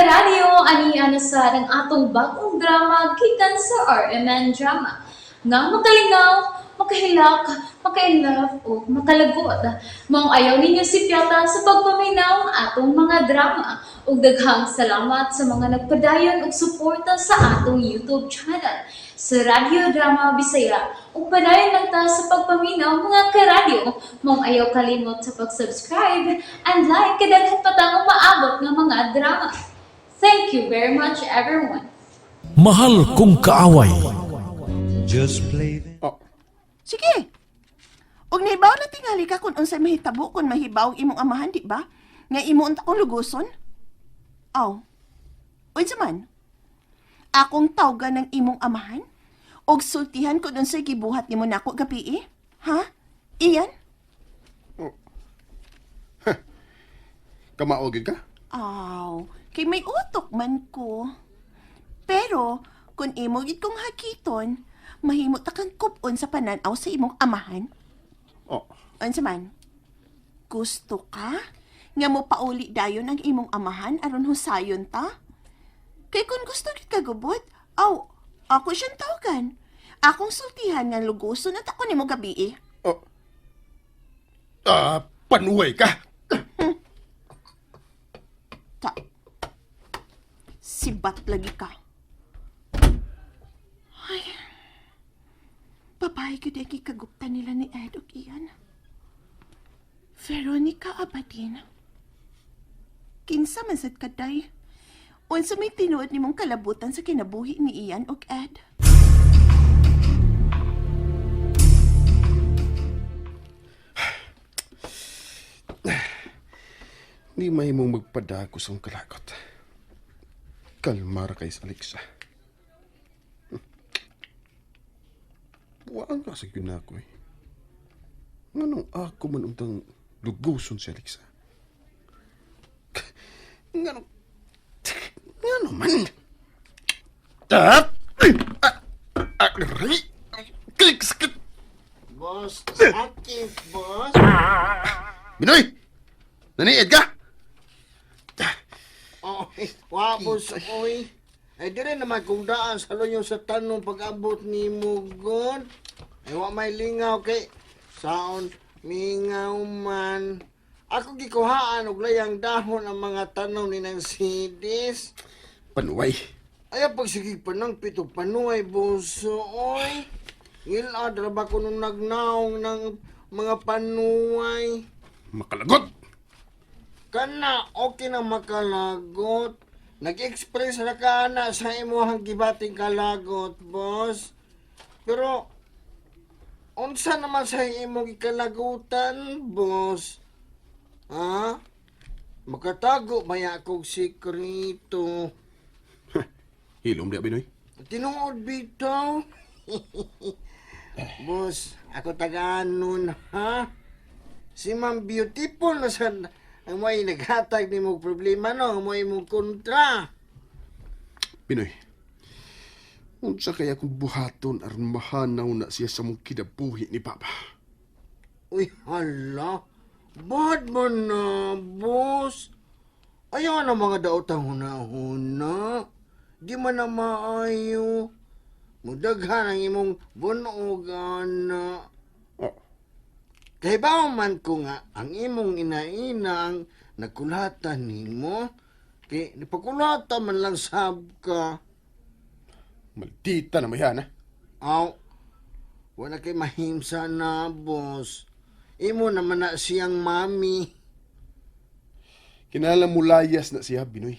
Karadyo, ani na sa ang atong bagong drama gikan sa RMN Drama. Nga makalingaw, makahilak, maka-inlove o makalagot. Maong ayaw ninyo sipyata sa pagpaminaw ang atong mga drama. Ug daghang salamat sa mga nagpadayon og suporta sa atong YouTube channel sa Radyo Drama Bisaya. Ug padayon lang ta sa pagpaminaw, mga karadyo. Maong ayaw kalimot sa pag-subscribe and like kay daghan pa tang umaabot nga mga drama. Thank you very much, everyone. Mahal Kong Kaaway. Just play the Oh, Sige. Ug nahibaw na tingali ka kung unsay mahitabo kung mahibaw ang imong amahan, di ba? Nga imo unta kong luguson? Aw. Unsa man? Akong tawgan ng imong amahan? Og sultihan kung unsay gibuhat nimo nako gabi eh? Ha? Iyan? Kamao gyud ka? Aw, kay may utok man ko. Pero, kung imo gid kong hakiton, mahimo ta kang kupon sa pananaw sa imong amahan. Oh, Unsa man? Gusto ka? Nga mo pauli dayon ang imong amahan aron husayon ta? Kay kung gusto gid ka gubot, aw, ako siyang tawagan. Akong sultihan nga luguson at ako nimo gabi eh. Oh. Ah, panuway ka. Ta. Sibat lagi ka. Ay. Babae ko di kagupta nila ni Ed ug Ian. Veronica Abadin. Kinsa man sad kaday. Unsa may tinuod nimong kalabutan sa kinabuhi ni Ian ug Ed? Di mahimong magpadagos ang kalagot. Kalma ra kay sa Alexa. Buwaan ka sa ako eh. Nganong ako man untang luguson si Alexa? Nganong... Ngano man? Ah! Ah! Ah! Aray! Klik! Sakit! Boss, sakit, boss. Binoy! Naniid ka? Oh, wa, boss, oy. Ay, dire naman kung daan sa lunyo sa tanong pag-abot ni Mugon. Ay, wa may lingaw kay saon mingaw man. Ako gikuhaan og layang dahon ang mga tanom ni nang sidis. Panuway. Ay, pagsigig pa ng pito panuay, boss, oy. Ngilad ra ba ko nung nagnaong ng mga panuay? Makalagot! Kana, okay na makalagot. Nag-express ra ka na sa imuhang gibating kalagot, boss. Pero, unsa naman sa imong gikalagutan, boss? Ha? Makatago ba akong sikreto? Hilom di, Binoy. Tinuod bitaw. Boss, ako taga-anon, ha? Si Ma'am Beautiful na sa ang may naghatag ni mong problema, no? Ang may mong kontra. Pinoy, unsa kaya kung buhaton aron mahanaw na siya sa mong kinabuhi ni Papa? Uy, hala. Bad mo na, boss. Ayaw na mga daotang huna-huna. Di man na maayo. Mudaghan ang imong bunog, ana. Oh, Kay bawo man ko nga ang imong inaina ang nagkulatan nimo. Kay napakulata man lang sab ka. Maldita na mayan, ha? Aw, wala kay mahimsa na, boss. Imo naman na siyang mami. Kinala mo layas na siya, Binoy.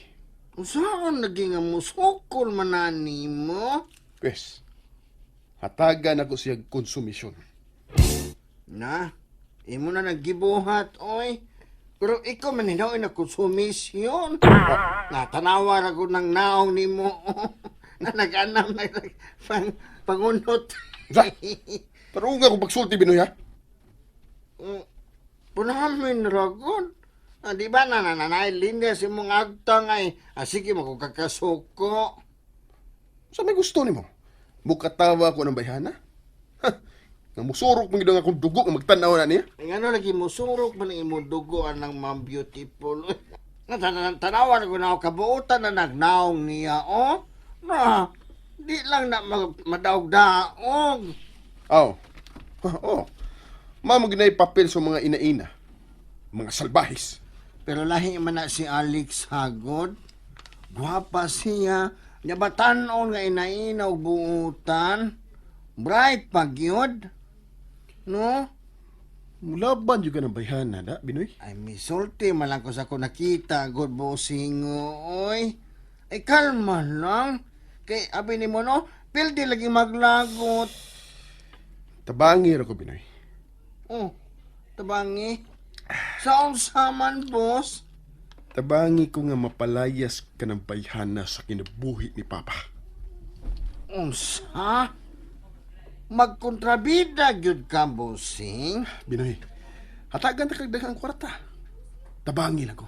Unsaon naging ang musukol man na nimo? Pwes, hatagan ako siya konsumisyon. Na, imo na naggibuhat, oy. Pero ikaw man hinaw na konsumisyon. Natanawa ra ko ng naong nimo. Na nag-anam na pang, pangunot. Sa? Tarunga kong pagsulti, Binoy, ha? Punamin ragon. Ah, di ba na nananay linya si mong agtang ay ah, sige makukakasuko. Sa may gusto nimo? Mukatawa ko ng bayhana? Ha? Nga musurok mong gidong akong dugo nga magtanaw na niya? Ay, ano lagi musurok man ang imong dugo anang Ma'am Beautiful. Tanawan ko na ako kabuutan na nagnaong niya, oh. Na, di lang na madaog-daog. Aw. Oh. Mamo ginay papel sa mga inaina. Mga salbahis. Pero lahi man na si Alex Hagod. Guwapa siya. Nya batanon nga inaina og buutan. Bright pag yun. No? Mulaban juga ng bayhana da, Binoy. Ay, misulti man lang ko sa ko nakita, good bossing, oy. Ay, kalma lang. Kay, abi ni mo, no? Pildi lagi maglagot. Tabangi ra ko, Binoy. Oh, tabangi. Saon saman, boss? Tabangi ko nga mapalayas ka ng bayhana sa kinabuhi ni Papa. Unsa? Magkontrabida gyud ka, bossing. Binoy, hatagan ta kag daghang kwarta. Tabangi lang ko.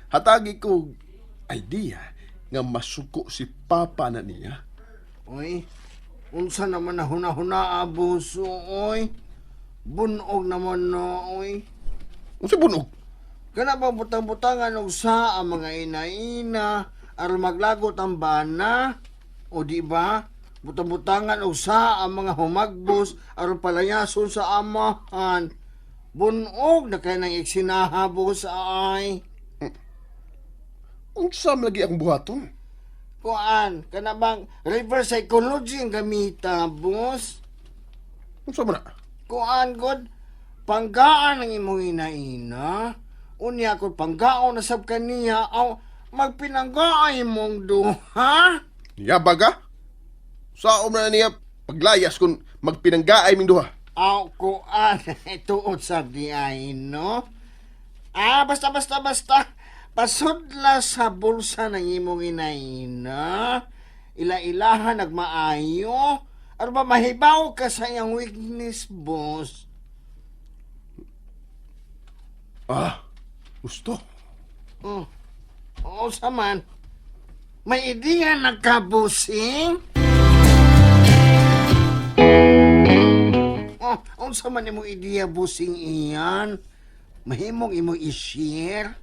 Hatagi ko idea nga masuko si Papa na niya. Oy, unsa naman na huna-huna, boss, oy. Bunog naman, no, oy. Unsa bunog? Kana bang butang-butangan og sa ang mga ina-ina aron maglagot ang bana? O di ba? Butang-butangan og sa ang mga humagbos aron palayason sa amahan. Bunog na kay nang iksinahabos ay. Unsa man lagi akong buhaton? Kuan, kana bang reverse psychology ang gamita, boss? Unsa man na? Kuan god, panggaan ang imong ina-ina. Unya kung panggaon na sab kaniya, aw magpinanggaay mong duha. Niya baga? Saom na niya paglayas kung magpinanggaay ming duha. Aw kuan, tuod sa di ay no. Ah, basta basta basta. Pasudla sa bulsa ng imong ina-ina. Ila-ilahan nagmaayo. Aron ba mahibaw ka sa iyang weakness, boss? Ah, gusto. Oh. Oo, saman. May ideya na ka, bossing? Oh, unsa man imong ideya, bossing iyan? Mahimong imong i-share?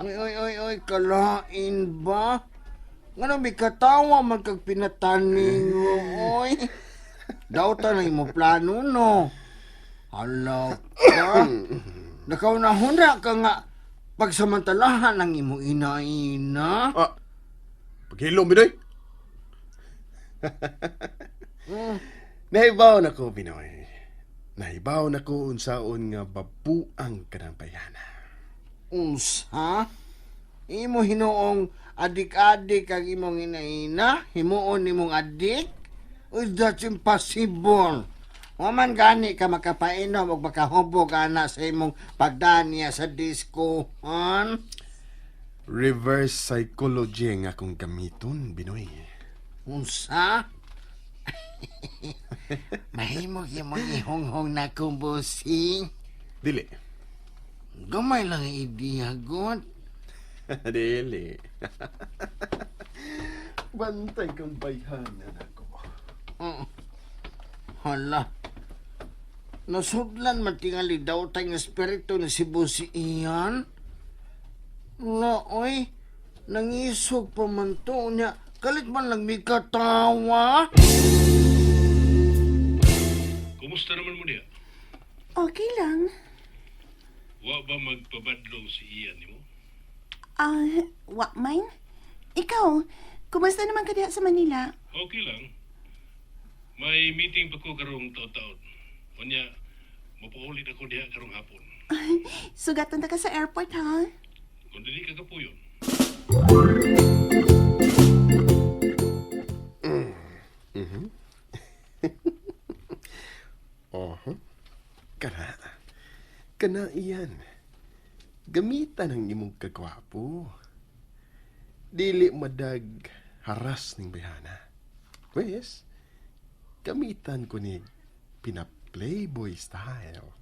Oy, oy, oy, oy, kalain ba? Ngano may katawa man kag pinataning, oy. Dauta na imo plano, no? Hala ka. Nakaunahuna ka nga pagsamantalahan ang imong ina-ina. Ah, paghilom, Binoy. Nahibaw na ko, Binoy. Nahibaw na ko unsaon nga babuang ka ng bayana. Unsa? Imo hinuong adik-adik ang imong ina-ina? Himuon nimong adik? Uy, that's impossible. Waman gani ka makapainom o makahubog ana sa imong pagdaniya sa disco, han? Reverse psychology ang akong gamiton, Binoy. Unsa? Mahimog imong ihonghong na kumbusing. Dili. Gamay lang ang ideya, God. Dili. Bantay kang bayhana nako. Hala. Nasudlan man tingali daw tayong espiritu ni si Boss Ian. Wala, oy. Nangisog pa man to niya. Kalit man lang may katawa. Kumusta naman mo niya? Okay lang. Wa ba magpabadlong si Ian nimo? Ah, wa mine? Ikaw, kumusta naman ka diha sa Manila? Okay lang. May meeting pa ko karong taon-taon. Unya, mapaulit ako diha karong hapon. Sugatan ta ka sa airport, ha? Kung dili ka kapuyon. Oho. Kana. Kana iyan. Gamitan ang imong kagwapo. Dili madag haras ning bayhana. Wes, gamitan ko ni pina-playboy style.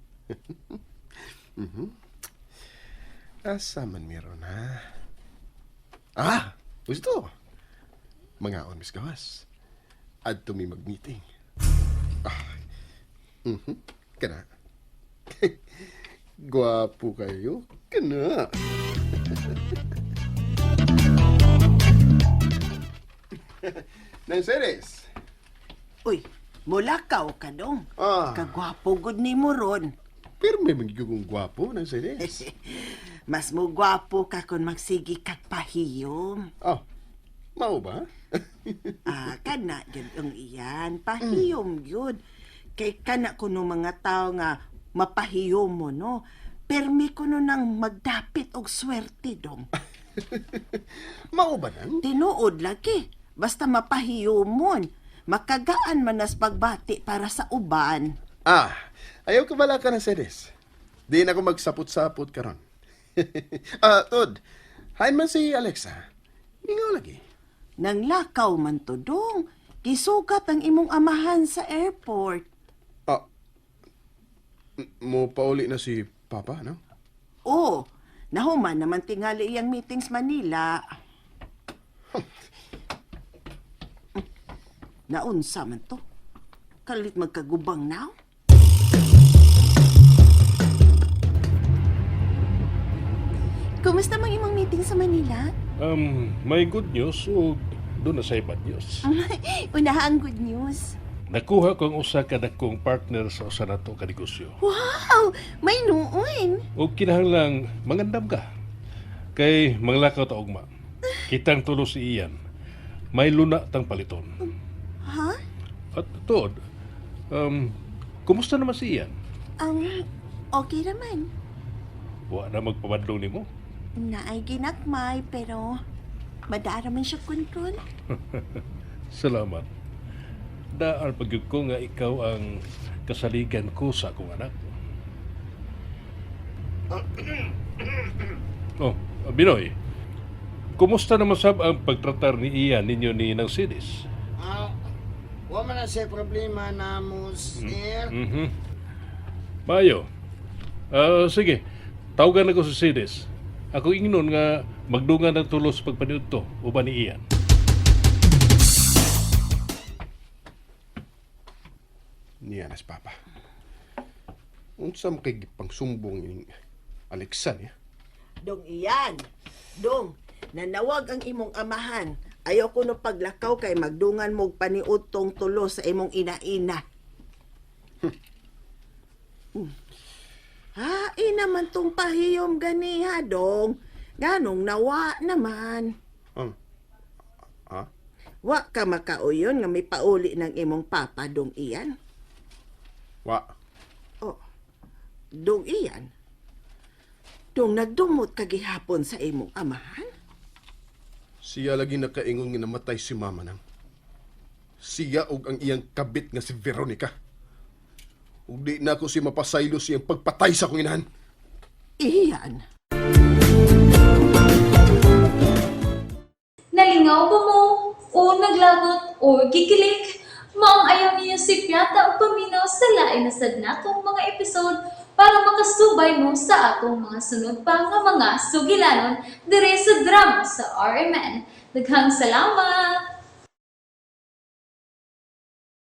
Asa man meron ha? Ah, gusto. Mga on, Miss Gawas. Adto mi mag-meeting. Kana. Gwapo kayo. Kana. Nang series. Uy, mulakaw ka dong. Ah. Kagwapo gud nimo ron. Pero may magiging gwapo ng series. Mas mo gwapo ka kung magsigi kag pahiyom. Oh, mao ba? Ah, kana gyud ang iyan. Pahiyom gyud. Kay kana kuno mga tao nga mapahiyom mo, no? Permi kuno nang magdapit og swerte dong. Mao ba nang? Tinuod lagi. Basta mapahiyomon. Makagaan man nas pagbati para sa uban. Ah, ayaw ka bala ka ng series. Di na ako magsapot-sapot karon. Ah, Tod, hain man si Alexa. Mingaw lagi. Nanglakaw man to dong. Gisugat ang imong amahan sa airport. Ah, mo pauli na si Papa, no? Oh, nahuman naman tingali iyang meetings Manila. Naunsa man to. Kalit magkagubang now. Kumusta mang imong meeting sa Manila? May good news o doon na sa bad news. Unaha ang good news. Nakuha ko ang usa ka dakong partner sa usa nato ka negosyo. Wow! May nuon! O kinahanglang mangandam ka. Kay manglakaw ta ugma. Kitang tulo si Ian. May luna tang paliton. Ha? At tuod, kumusta naman si Ian? Okay raman. Wa na magpabadlong nimo. Naay ginakmay pero madara man siya kontrol. Salamat. Daar pagyud ko nga ikaw ang kasaligan ko sa akong anak. Oh, Binoy. Kumusta naman sab ang pagtratar ni Ian ninyo ni Nang Sidis? Ah, wa man na siya problema na mo, sir. Mayo. Ah, sige. Tawagan ako sa Sidis. Ako ingnon nga magdungan ng tulos pagpaniud to uban ni Ian. Niya na si Papa. Unsa man kay gipangsumbong ining Alexa niya? Dong iyan. Dong, nanawag ang imong amahan. Ayaw ko no paglakaw kay magdungan mo paniudtong tulo sa imong ina-ina. Ha, ina man tong pahiyom ganiha, dong. Ganong nawa naman. Ha? Wa ka makauyon nga may pauli ng imong papa, dong iyan. Wa. Oh, dong iyan. Dong nagdumot ka gihapon sa imong amahan? Siya lagi nakaingon nga namatay si mama nang. Siya og ang iyang kabit nga si Veronica. Ug di na ako si mapasaylo siyang pagpatay sa akong inahan. Iyan. Nalingaw ba mo? O naglagot o gikilig? Maong ayaw niyo si Piata o paminaw sa lain na sad natong mga episode para makasubay mo sa atong mga sunod pa nga mga sugilanon dire sa drama sa RMN. Daghang salamat!